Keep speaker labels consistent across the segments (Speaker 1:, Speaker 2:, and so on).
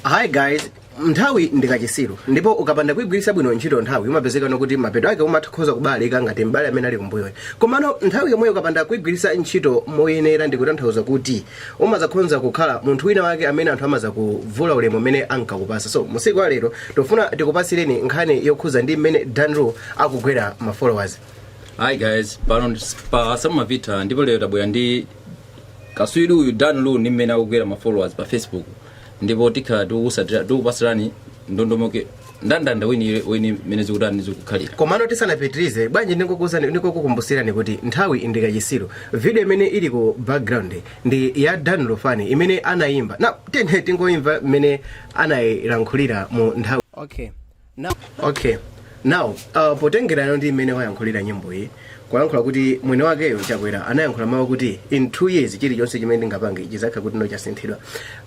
Speaker 1: Hi guys, nthawi ndi kachisiru, ndipo ukapanda kuigwiritsa bwino ntchito nthawi, umapezeka kuti mapeto ake umatakhoza kubalika ngati m'bale amene ali kumbuyoyo. Komano nthawi yomweyo ukapanda kuigwiritsa ntchito moyenera, ndikutanthauza kuti umazakhonza kukhala munthu wina wake amene anthu amaza kuvula ulemu amene ankakupasa. So musiku wa lero tofuna tikupasireni nkhani yokhuza ndi mmene Dan Lu akugwera ma followers.
Speaker 2: Hi guys, pano pa Samavita, ndipo lero tabwera ndi kaswiri uyu Dan Lu ndi mmene akugwera ma followers pa Facebook, ndipo tikhala tikupasirani ndondomeko, ndandanda weni weni mmene zikutani, zikukhalira.
Speaker 1: Komano tisanapitirize, bwanji ndingokukumbusirani kuti nthawi ndi kachisiru. Video imene ili ku background ndi ya Dan Lufani imene anayimba na tene tingoimva mmene anayilankhulira mu nthawi. Okay, now potengerano ndi mmene wayankhulira nyimbo iyi, kuyankhula kuti mwini wakeyo Chakwera anayankhula mawu kuti in 2 years chilichonse chimene ndingapange chizakhala kuti no chasinthidwa,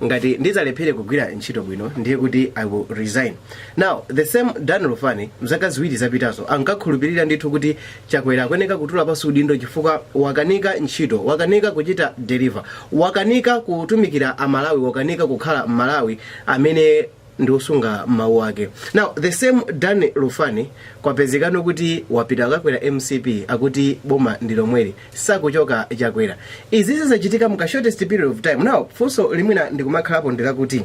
Speaker 1: ngati ndizalephere kugwira ntchito bwino ndiye kuti I will resign. Now the same Dan Lufani mzaka 2 zapitazo ankakhulupirira ndithu kuti Chakwera akuyeneka kutula pansi udindo chifukwa wakanika ntchito, wakanika kuchita deliver, wakanika kutumikira Amalawi, wakanika kukhala Mmalawi amene ndi osunga mawu ake. Now the same Dan Lufani kwapezekano kuti wapita akakwera MCP, akuti boma ndi lomweli, sakuchoka Chakwera. Izi zizachitika muka shortest period of time. Now funso limwina ndikumakhalapo ndilakuti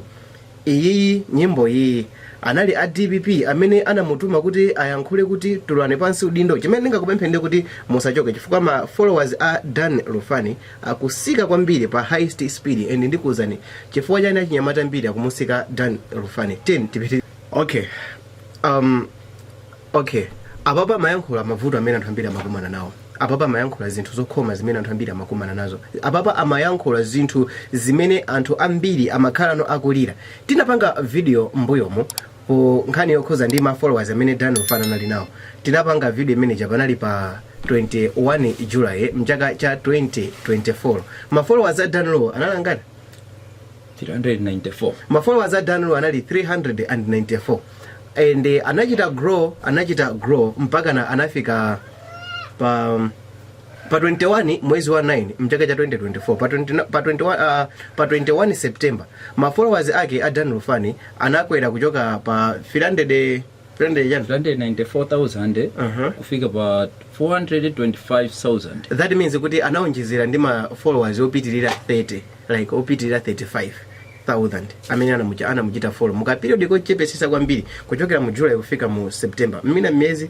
Speaker 1: iyiyi nyimbo iyi anali a DPP amene anamutuma kuti ayankhule kuti tulani pansi udindo? Chimene ndingakupemphe ndi kuti musachoke, chifukwa ma followers a Dan Lufani akusika kwambiri pa highest speed, and ndikuwuzani chifukwa chani achinyamata ambiri akumusika Dan Lufani. 10 tipiti. Okay, apapa amayankhula mavuto amene anthu ambiri amakumana nawo. Apapa amayankhula zinthu zokhoma zimene anthu ambiri amakumana nazo. Apapa amayankhula zinthu zimene anthu ambiri amakhalano akulira. Tinapanga video mbuyomo po nkhani yokhuza ndi ma followers amene Dan Lufani anali nawo. Tinapanga video imene panali pa 21 July mchaka cha 2024. Ma followers a Dan Lu anali angati?
Speaker 2: 394.
Speaker 1: Ma followers a Dan Lu anali 394, and anachita grow mpaka na anafika pa 21 mwezi wa 9 mchaka cha 2024. Pa 20, pa 21, pa 21 September ma followers ake a Dan Lufani anakwera kuchoka pa 300 300 chani?
Speaker 2: 394,000 kufika pa 425,000.
Speaker 1: That means kuti anaonjezera ndi ma followers opitirira 30, like opitirira 35,000 amene anamuchita follow muka period kochepesesa kwambiri, kuchokera mu July kufika mu September. Mmina miyezi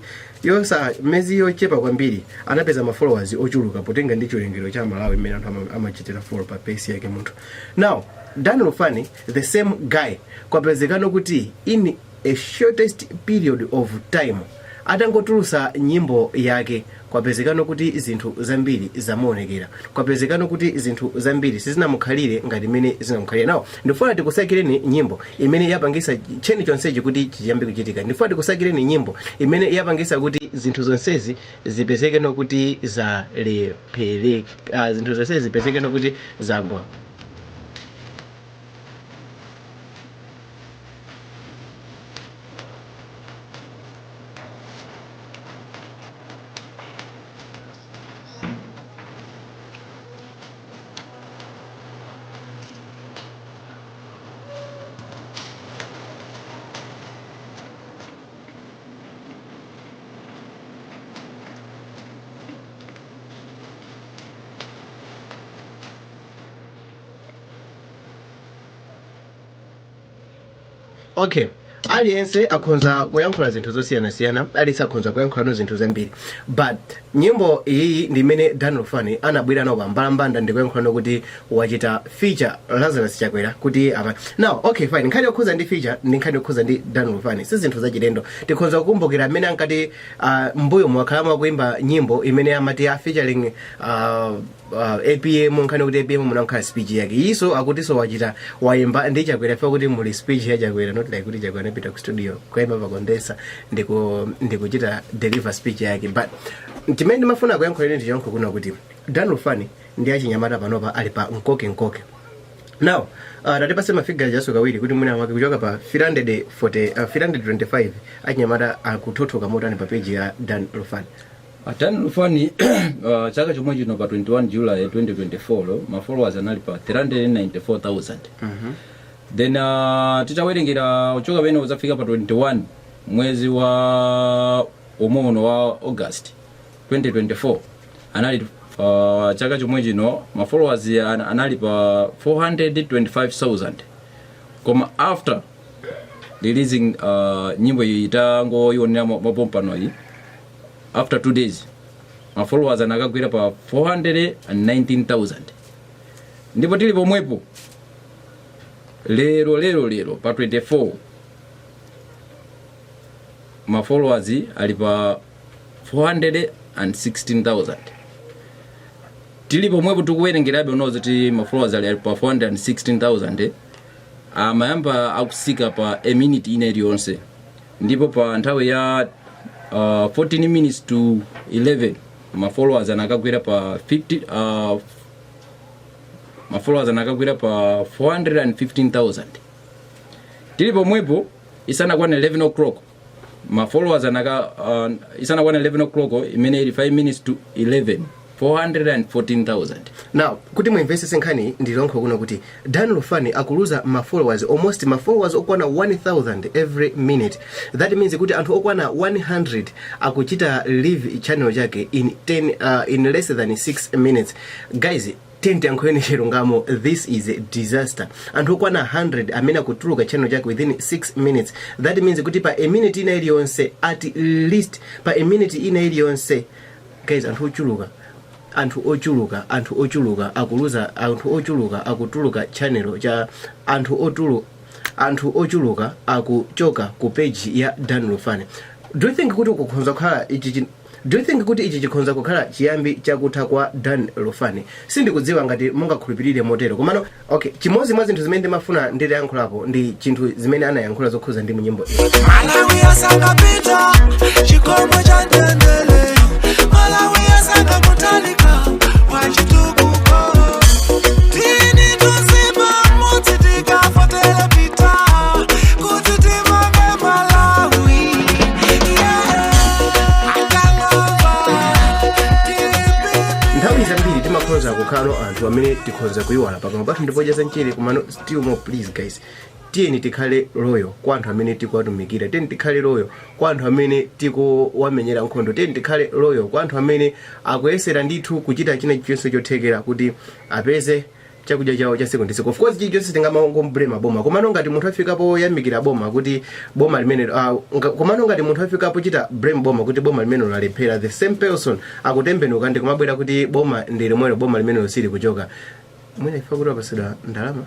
Speaker 1: yochepa kwambiri anapeza ma followers ochuluka potenga ndi chiwerengero cha Malawi mmene anthu amachitira follow pa page yake munthu. Now Dan Lufani, the same guy, kwapezekano kuti in a shortest period of time atangotulusa nyimbo yake, kwapezekano kuti zinthu zambiri zamuonekera, kwapezekano kuti zinthu zambiri sizinamukhalire ngati mmene zinamukhalira. Now ndifuna tikusakireni nyimbo imene yapangisa cheni chonsechi kuti chiyambe kuchitika. Ndifuna tikusakireni nyimbo imene yapangisa kuti zinthu zonsezi zipezeke nokuti zalephereka, zinthu zonsezi zipezeke nokuti zagwa. Okay, aliyense akhonza kuyankhula zinthu zosiyanasiyana, aliyense akhonza kuyankhulano zinthu zambiri, but nyimbo iyi ndi imene Dan Lufani anabwera nawo pambalambanda ndikuyankhulano kuti wachita feature Lazarus Chakwera kuti apa. Now okay, fine, nkhani yokhuza ndi feature ndi nkhani yokhuza ndi Dan Lufani si zinthu zachilendo. Tikhonza kukumbukira amene ankati mbuyo mwakhalamo akuimba nyimbo imene amati a featuring APM, nkhani kuti APM munakhala speech yake iso, akutinso wachita wayimba ndi Chakwera fa kuti muli speech ya Chakwera, not like kuti Chakwera anapita ku studio kuyimba pa condenser ndikuchita deliver speech yake. But chimene ndimafuna kuyankhula ine ndichonkho kuna kuti Dan Lufani ndi achinyamata panopa ali pa nkoke nkoke. Now tatipase ma figures jaso kawiri kuti mwina wake kuchoka pa 340, 325 achinyamata akuthothoka motani pa page ya Dan Lufani.
Speaker 2: Dan Lufani chaka chomwe chino pa 21 July 2024 ma followers anali pa 394,000. Then titawerengera kuchoka pene uzafika pa 21 mwezi wa omwe uno wa August 2024, anali chaka chomwe chino, ma followers anali pa 425,000. Koma after releasing nyimbo iyi, itangoionera mapompano iyi, after 2 days ma followers anakagwera pa 419,000. Ndipo tili pomwepo lero lero lero pa 24, ma followers ali pa 416,000. Tili pomwepo tikuwerengerabe unozo ti ma followers ali pa 416,000, amayamba akusika pa a minute ina iliyonse. Ndipo pa nthawi ya 14 minutes to 11, ma followers anakagwera pa 50, ma followers anakagwera pa 415,000. Tili pomwepo, isanakwana 11 o'clock, ma followers anaka isanakwana 11 o'clock, imene ili 5 minutes to 11, 414,000.
Speaker 1: Now, kuti muimvesese nkhani, ndilonkho kuno kuti Dan Lufani akuluza ma followers, almost ma followers okwana 1000 every minute. That means kuti anthu okwana 100 akuchita leave channel chake in 10, in less than 6 minutes. Guys, tiyankhuleni chilungamo, this is a disaster. Anthu okwana 100 amene akutuluka channel chake within 6 minutes. That means kuti pa a minute ina iliyonse, at least pa a minute ina iliyonse, guys, anthu ochuluka, anthu ochuluka, anthu ochuluka akuluza, anthu ochuluka akutuluka channel cha anthu otulu, anthu ochuluka akuchoka ku page ya Dan Lufani. Do you think kuti kukhonza kukhala ichi do you think kuti ichi chikhonza kukhala chiyambi chakutha kwa Dan Lufani? Sindikudziwa ngati mungakhulupirire motero, komano okay, chimodzi mwa zinthu zimene ndimafuna nditayankhulapo ndi chinthu zimene anayankhula zokhuza ndi munyimbo iyi.
Speaker 3: Malawi asangapita chikombo cha ndendele, Malawi asanga mutalika wachitukuko, tini tuziba mudzi tikafotele pita kuti timange Malawi, yeah. Akalova tipi.
Speaker 1: Nthawi zambiri timakhonza kukhala anthu amene tikhonza kuyiwala pakamwa pathu ndipodya za mchere, komano still more, please guys, tiyeni tikhale loyal kwa anthu amene tikuwatumikira, tiyeni tikhale loyal kwa anthu amene tikuwamenyera nkhondo, tiyeni tikhale loyal kwa anthu amene akuyesera ndithu kuchita china chilichonse chothekera kuti apeze chakudya chawo cha tsiku ndi tsiku. Of course, chilichonse tingamangoblame boma, komano ngati munthu afikapo yamikira boma kuti boma limene komano ngati munthu afikapo chita blame boma kuti boma limene lalephera, the same person akutembenuka ndi kumabwera kuti boma ndi limwelo, boma limene sili kuchoka, mwina ifa kuti wapasidwa ndalama.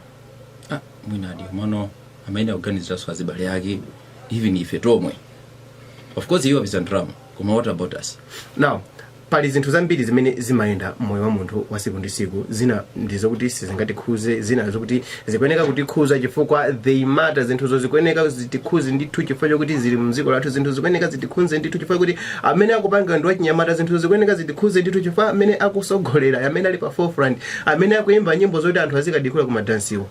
Speaker 2: Ah, mwinadi, komano amayenera kuganiziranso azibale ake, even ife tomwe. Of course iwo apeza ndalama, koma what about us?
Speaker 1: Now, pali zinthu zambiri zimene zimayenda mmoyo wa munthu wa siku ndi siku. Zina ndizokuti sizingatikhuze, zina zokuti zikuyeneka kutikhuza chifukwa they matter. Zinthuzo zikuyeneka zitikhuze ndithu chifukwa chokuti zili mdziko lathu. Zinthu zikuyeneka zitikhuze ndithu chifukwa kuti amene akupanga ndi wachinyamata. Zinthu zikuyeneka zitikhuze ndithu chifukwa amene akusogolera, amene ali pa forefront, amene akuyimba nyimbo zoti anthu azikadikula kumadansiwo,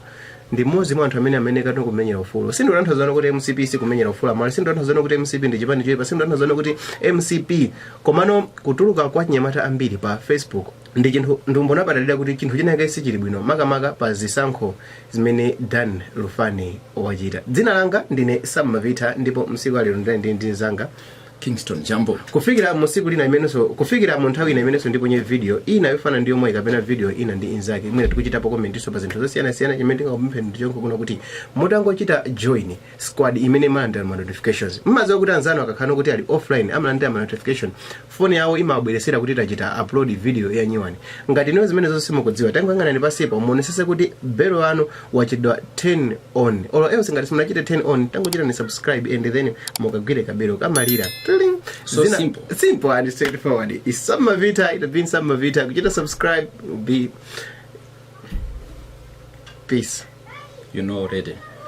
Speaker 1: ndi mmodzi mwa anthu amene kati kumenyera ufulu. Sindikutanthauza kuti MCP sikumenyera ufulu amali, sindikutanthauza kuti MCP ndi chipani choyipa, sindikutanthauza kuti MCP, komano kutuluka kwa chinyamata ambiri pa Facebook ndi chinthu ndumbona padalira kuti chinthu chinake sichili bwino, makamaka pa zisankho zimene Dan Lufani wachita. Dzina langa ndine Sam Mavita, ndipo msiku alero ndinali ndi ndinzanga
Speaker 2: Kingston Jambo.
Speaker 1: Kufikira mu siku lina imenenso, kufikira mu nthawi ina imenenso ndiponye video ina yofana ndi yomwe kapena video ina ndi inzake, imene tikuchitapo commentinso pa zinthu zosiyanasiyana, chimene ndingakupempheni ndi chonko kuno kuti mutangochita join squad imene imalandira ma notifications. Mmadziwa kuti anzanu akakhala kuti ali offline amalandira ma notification, foni yawo imabweresera kuti tachita upload video ya nyuwani. Ngati niwo zimene zonse simukudziwa, tangoyang'anani pasipo, muonesese kuti bell yanu wachidwa turn on, or else ngati simunachite turn on, tangochitani subscribe and then mukagwire kabelo kamalira. Tling.
Speaker 2: So simple.
Speaker 1: Simple and straightforward. It's Sam Mavita. It has been Sam Mavita. Kuchita subscribe will be peace.
Speaker 2: You know already.